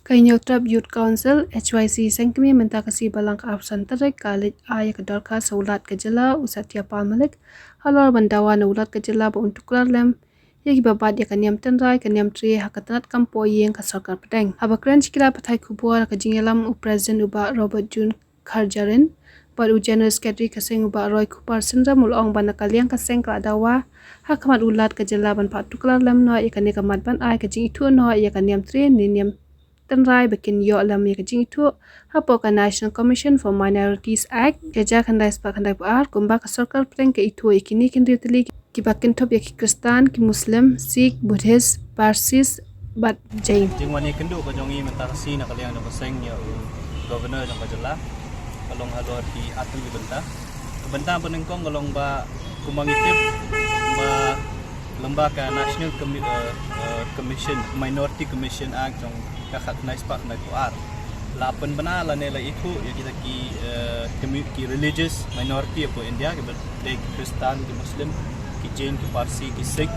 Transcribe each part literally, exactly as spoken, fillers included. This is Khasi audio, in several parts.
Ka Hynñiewtrep Youth Council, H Y C, seng kmie mynta ka sngi Balang ka arphew san tarik ka leit ai ïa ka dorkhas ha u Lat ka jylla u Satya Pal Malik halor ban dawa na u Lat ka jylla ba un tuklar lem ïa kiba bat ïa ka niam tynrai ka niam trie ha ka tnat kam poh ïing ka sorkar pdeng. Haba kren sha ki lad pathai khubor ha ka jingïalam u President u Bah Robert June Kharjarin bad u General Secretary ka seng u Bah Roy Kupar Synrem u la ong ba na ka liang ka seng ka la dawa ha khmat u Lat ka jylla ban phah tuklar lem noh ïa kane ka mat ban ai ka jingithuh noh ïa ka niam trie ne niam tynrai ba kin ïoh lem ïa ka jingithuh hapoh ka National Commission for Minorities Act ka hajar khyndai spah khyndaiphew ar kumba ka sorkar pdeng ka ithuh ïa kine ki hynriew tylli kiba kynthup ïa ki Khristan, ki Muslim, Sikh, Buddhist, Parsis bad Jain. Jingwan ïakynduh ka jong ngi mynta ka sngi na ka liang jong ka seng ïa u Governor jong ka jylla ka long halor ki arphew bynta. Ka bynta ba nyngkong ka long ba kumba ngi tip ba lyngba ka National Commi- uh, uh, Commission, Minority Commission Act jong ka khatkhyndai spah khyndaiphew ar la pynbna lane la ithuh ïa kita ki, uh, commu- ki religious minority hapoh India, kiba dei ki Khristan, ki Muslim, ki Jain, ki Parsi, ki Sikh.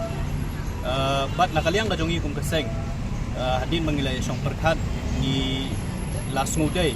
Uh, bad na ka liang ka jong ngi kum ka seng, uh, hadien ba ngi la ïashong pyrkhat ngi la sngewdei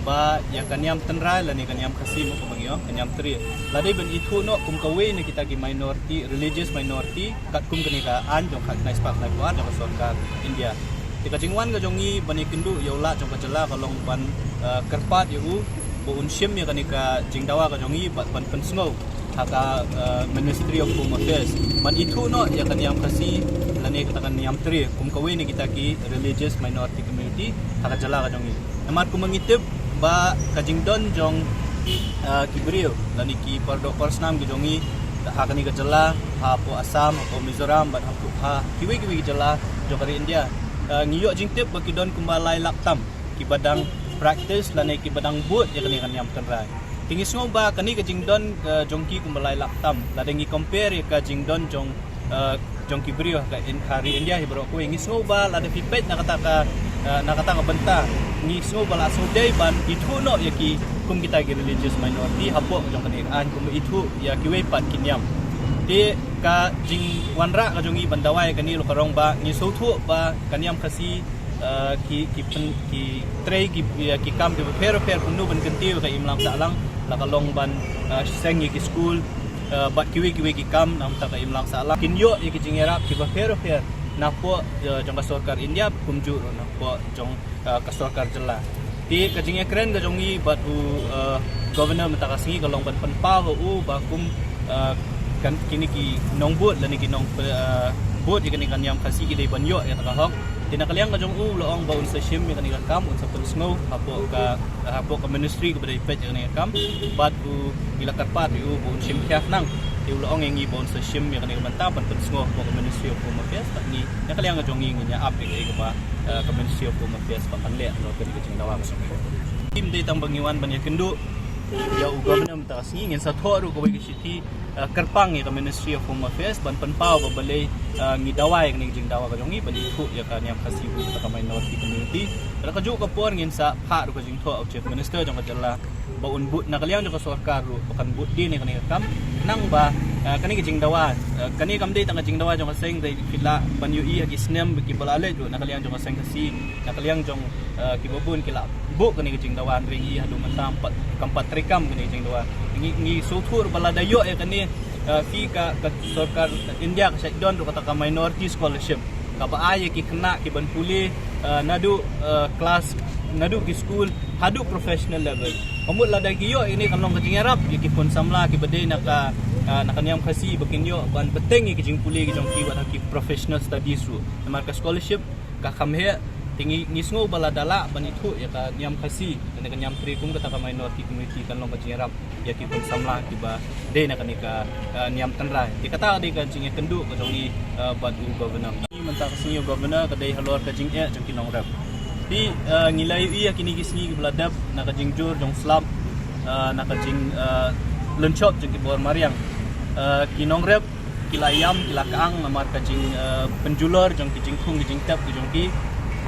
ba ïa ka niam tynrai lane ka niam Khasi mo kumba ngi ong, ka niam trie, la dei ban ithuh noh kum kawei na kita ki minority, religious minority, katkum kane ka aiñ jong ka khatkhyndai spah khyndaiphew ar jong ka sorkar India. Te ka jingwan ka jong ngi ban ïakynduh ïa u Lat jong ka jylla ka long ban, uh, kyrpad ïa u ba un shim ïa kane ka jingdawa ka jong ngi bad ban pynsngew ha ka, uh, Ministry of Home Affairs ban ithuh noh ïa ka niam Khasi lane kata ka niam trie kum kawei na kita ki religious minority community ha ka jylla ka jong ngi. Namar kumba ngi tip ba ka jingdon jong, uh, ki briew lane ki pardoh parsnam ki jong ngi ha kane ka jylla, hapoh Assam, hapoh Mizoram bad hapoh ha kiwei kiwei ki jylla jong ka ri India, uh, ngi ïoh jingtip ba ki don kumba lai lak tam kiba dang practice lane kiba dang bud ïa kane ka niam tynrai. Te ngi sngew ba kane ka jingdon, uh, jong ki kumba lai lak tam lada ngi compare ïa ka jingdon jong, uh, jong ki briew ha ka in- ha ri India hi baroh kawei. Ngi sngew ba lada phi peit na kata ka, uh, na kata ka bynta ngi sngew ba la sngewdei ban ithuh noh ïa ki kum kita ki religious minority hapoh jong kane ka aiñ kumba ithuh ïa kiwei pat ki niam. Te ka jingwanrah ka jong ngi ban dawa ïa kane ruh ka long ba ngi sngewthuh ba ka niam Khasi, uh, ki ki pyn- ki trei ki, ïa ki kam kiba pher pher kumno ban kyntiew ïa ka imlang sahlang, la ka long ban, uh, seng ïa ki skul, uh, bad kiwei kiwei ki kam na ka bynta ka imlang sahlang. Kin ïoh ïa ki jingïarap kiba pher pher napoh, uh, jong ka sorkar India kumjuh ruh napoh jong, uh, ka sorkar jylla. Te ka jingïakren ka jong ngi bad u, uh, Governor mynta ka sngi ka long ban pynpaw ha u ba kum, uh, kan kine ki nongbud lane ki nong, uh, bud ïa kane ka niam Khasi ki dei ban ïoh ïa kata ka hok. Te na ka liang ka jong u la ong ba un sa shim ïa kane ka kam, un sa pynsngew hapoh ka, hapoh ka ministry kaba dei peit ïa kane ka kam. Bad u ngi la kyrpad ïa u ba un shim khia khnang. Te u la ong ïa ngi ba un sa shim ïa kane ka bynta ban pynsngew hapoh ka Ministry of Home Affairs. Bad ngi na ka liang ka jong ngi ngin ïa ap ïa kaei kaba, eh, ka Ministry of Home Affairs ba kan leh halor kane ka jingdawa ka jong ngi. Ym dei tang ba ngi wan ban ïakynduh ïa u Governor mynta ka sngi, ngin sa thoh ruh kawei ka shithi, eh, kyrpang ïa ka Ministry of Home Affairs ban pynpaw ba balei, eh, ngi dawa ïa kane ka jingdawa ka jong ngi ban ithuh ïa ka niam Khasi kum kata ka minority community. Bad ha kajuh ka por ngin sa phah ruh ka jingthoh ha u Chief Minister jong ka jylla ba un bud na ka liang jong ka sorkar ruh ba kan bud dien ïa kane ka kam. Khnang ba, eh, kane ka jingdawa, eh, kane kam dei tang ka jingdawa jong ka seng, dei phi lah ban ïohi ha ki snem kiba la leit ruh na ka liang jong ka seng Khasi, na ka liang jong, eh, kiba bun ki la buh kane ka jingdawa, hynrei ngi haduh mynta kam pat, kam pat treikam kane ka jingdawa. Ngi, ngi sngewthuh ba lada ïoh ïa kane, eh, phi ka, ka sorkar India ka shait don ruh kata ka minority scholarship kaba ai ïa ki khynnah ki ban pule, eh, naduh, eh, class, naduh ki school haduh professional level. Ka mut lada ki ïoh ïa kane kan long ka jingïarap ïa ki khun samla kiba dei na ka, eh, na ka niam Khasi ba kin ïoh ban bteng ïa ki jingpule ki jong ki wat ha ki professional studies ruh. Namar ka scholarship ka kham heh, te ngi, ngi sngew ba lada lah ban ithuh ïa ka niam Khasi lane ka niam Khri kum kata ka minority community kan long ka jingïarap ïa ki khun samla kiba dei na kane ka, eh, niam tynrai. Te kata ka dei ka jingïakynduh ka jong ngi, eh, bad u Governor. Mynta ka sngi u Governor ka dei halor ka jingeh jong ki nongrep. Te, eh, ngi la ïohi ïa kine ki sngi kiba la dep na ka jingjur jong slap, eh, na ka jing, eh, lynshop jong ki bor mariang. Eh, ki nongrep ki la ïam, ki la kang namar ka jing, eh, pynjulor jong ki jingkhung ki jingtep ki jong ki.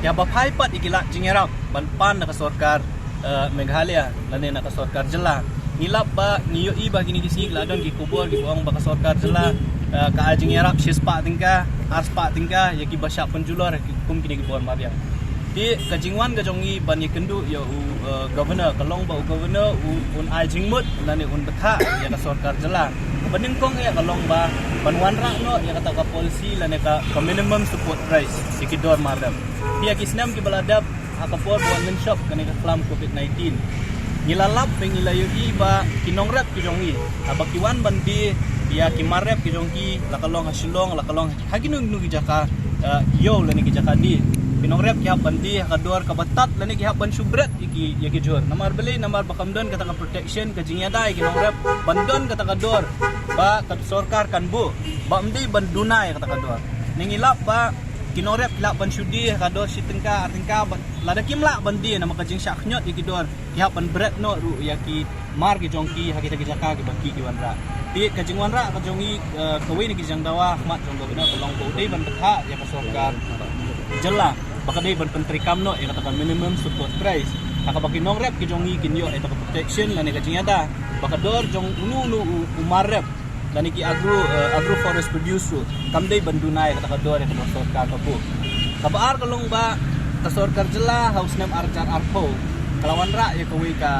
Ïa ba phai pat ïa ki lad jingïarap ban pan na ka sorkar, eh, Meghalaya lane na ka sorkar jylla. Ngi lap ba ngi ïohi ba kine ki sngi ki la don ki khubor kiba ong ba ka sorkar jylla, eh, ka ai jingïarap shispah tyngka, arspah tyngka ïa kiba shah pynjulor kum kine ki bor mariang. Te ka jingwan ka jong ngi ban ïakynduh ïa u, eh, governor, ka long ba u governor u, un ai jingmut lane un bthah ïa ka sorkar jylla. Kaba nyngkong ïa ka long ba ban wanrah noh ïa kata ka policy lane ka, ka minimum support price ïa ki dor mar rep. Te ïa ki snem kiba la dep, ha ka por ba wan lynshop kane ka khlam covid nineteen, ngi la lap bad ngi la ïohi ba ki nongrep ki jong ngi, haba ki wan ban die ïa ki mar rep ki jong ki, la ka long ha Shillong, la ka long ha kino kino ki jaka, eh, ïew lane ki jaka die, ki nongrep ki hap ban die ha ka dor kaba tad lane ki hap ban shu bret ïa ki, ïa ki jhur. Namar balei? Namar ba kam don kata ka protection, ka jingïada ïa ki nongrep ban don kata ka dor ba ka sorkar kan buh, ba ym dei ban duna ïa kata ka dor. Ne ngi lap ba ki nongrep ki lah ban shu die ha ka dor shi tyngka, ar tyngka, ba lada kim lah ban die namar ka jingshah khñiot ïa ki dor, ki hap ban bret noh ruh ïa ki mar ki jong ki ha kita ki jaka kiba ki, ki wanrah. Te ka jingwanrah ka jong ngi, eh, kawei na ki jingdawa ha khmat jong u governor ka long ba u dei ban bthah ïa ka sorkar jylla ba ka dei ban pyntreikam noh ïa kata ka minimum support price, ha kaba ki nongrep ki jong ngi kin ïoh ïa kata ka protection lane ka jingïada ba ka dor jong uno uno u, u mar rep lane ki agro, eh, agro forest produce ruh kam dei ban duna ïa kata ka dor ïa kaba ka sorkar ka buh. Kaba ar ka long ba ka sorkar jylla ha u snem ar hajar arphew ka la wanrah ïa kawei ka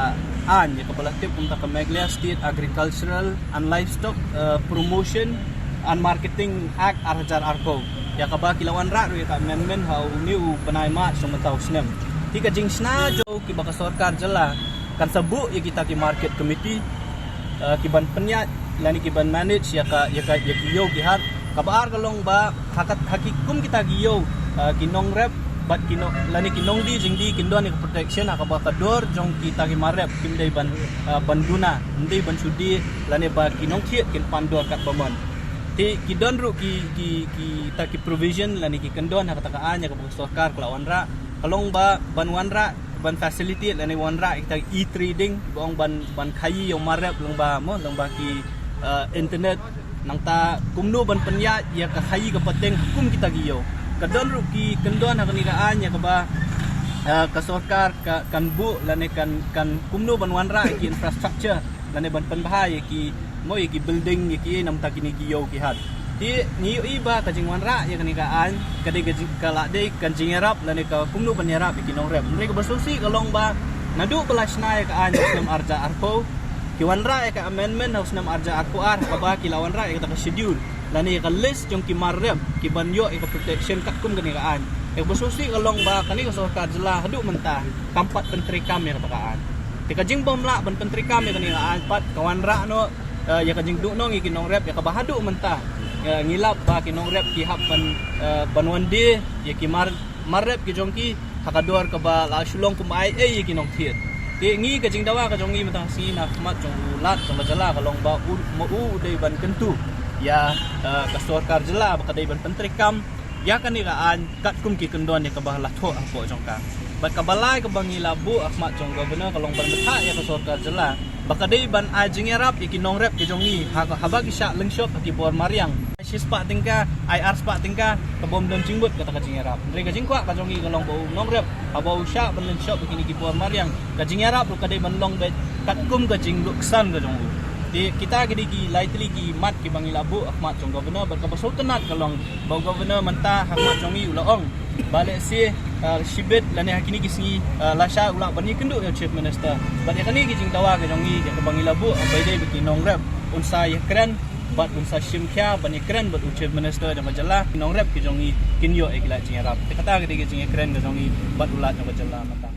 aiñ ïa kaba la tip kum ka Meghalaya State Agricultural and Livestock, eh, Promotion and Marketing Act ar hajar arphew, ïa kaba ki la wanrah ruh ïa ka amendment ha une u bnai March jong mynta u snem. Te ka jingshna jong kiba ka sorkar jylla kan sa buh ïa kita ki market committee, eh, ki ban pynïaid lane ki ban manage ïa ka, ïa ka, ïa ki ïew ki hat. Kaba ar ka long ba ha ka, ha ki kum kita ki ïew, eh, ki nongrep bad ki nong, lane ki nongdie jingdie kin don ïa ka protection ha kaba ka dor jong kita ki mar rep kim dei ban, eh, ban duna, ym dei ban shu die lane ba ki nongthied kin pan dor katba mon. Te ki don ruh ki, ki, kita ki provision lane ki kyndon ha kata ka aiñ ïa kaba ka sorkar ka la wanrah, ka long ba ban wanrah, ban facilitate lane wanrah kita e-trading, ba ong ban, ban khaïi ïa u mar rep lyngba mo, lyngba ki, eh, internet, nangta kumno ban pynïaid ïa ka khaïi ka pateng ha kum kita ki ïew. Ka don ruh ki kyndon ha kane ka aiñ ïa kaba, eh, ka sorkar ka, kan buh lane kan, kan kumno ban wanrah ïa ki infrastructure lane ban pynbha ïa ki, mo, ïa ki building, ïa ki, namta kine ki ïew ki hat. Te ngi ïohi ba ka jingwanrah ïa kane ka aiñ ka dei ka jing, ka la dei ka jingïarap lane ka kumno ban ïarap ïa ki nongrep. Hynrei kaba sngewsih ka long ba naduh ba la shna ïa ka aiñ ha u snem ar hajar arphew, ki wanrah ïa ka amendment ha u snem ar hajar arphew ar, kaba ki la wanrah ïa kata ka schedule lane ïa ka list jong ki mar rep ki ban ïoh ïa ka protection katkum kane ka aiñ. Ïa kaba sngewsih ka long ba kane ka sorkar jylla haduh mynta kam pat pyntreikam ïa kata ka aiñ. Te ka jingbymlah ban pyntreikam ïa kane ka aiñ pat ka wanrah noh, eh, ïa ka jingduhnong ïa ki nongrep, ïa kaba haduh mynta, eh, ngi lap ba ki nongrep ki hap ban, eh, ban wan die ïa ki mar, mar rep ki jong ki ha ka dor kaba la shu long kumba ai ei ïa ki nongthied. Te ngi ka jingdawa ka jong ngi mynta ka sngi na khmat jong u Lat jong ka jylla ka long ba u, ma u u dei ban kyntu ïa, eh, ka sorkar jylla ba ka dei ban pyntreikam ïa kane ka aiñ katkum ki kyndon ïa kaba la thoh hapoh jong ka. Bad kaba lai kaba ngi la buh ha khmat jong u governor ka long ban bthah ïa ka sorkar jylla ba ka dei ban ai jingïarap ïa ki nongrep ki jong ngi ha, haba ki shah lynshop ha ki bor mariang. Ai shispah tyngka, ai arspah tyngka, ka bym don jingmut kata ka jingïarap. Hynrei ka jingkwah ka jong ngi ka long ba u nongrep haba u shah ban lynshop ha kine ki bor mariang, ka jingïarap ruh ka dei ban long beit katkum ka jingluksan ka jong u. Te kita ki dei ki lai tylli ki mat kiba ngi la buh ha khmat jong u governor, bad kaba sngewtynnat ka long ba u governor mynta ha khmat jong ngi u la ong ba lehse, ah, shibit lane ha kine ki sngi, ah, lashai u lah ban ïakynduh ïa u Chief Minister. Bad ïa kane ki jingdawa ka jong ngi ïa kaba ngi la buh, ba ïadei bad ki nongrep, un sa ïakren bad un sa shim khia ban ïakren bad u Chief Minister jong ka jylla, ki nongrep ki jong ngi kin ïoh ïa ki lad jingïarap. Te kata ka dei ka jingïakren ka jong ngi bad u Lat jong ka jylla mynta.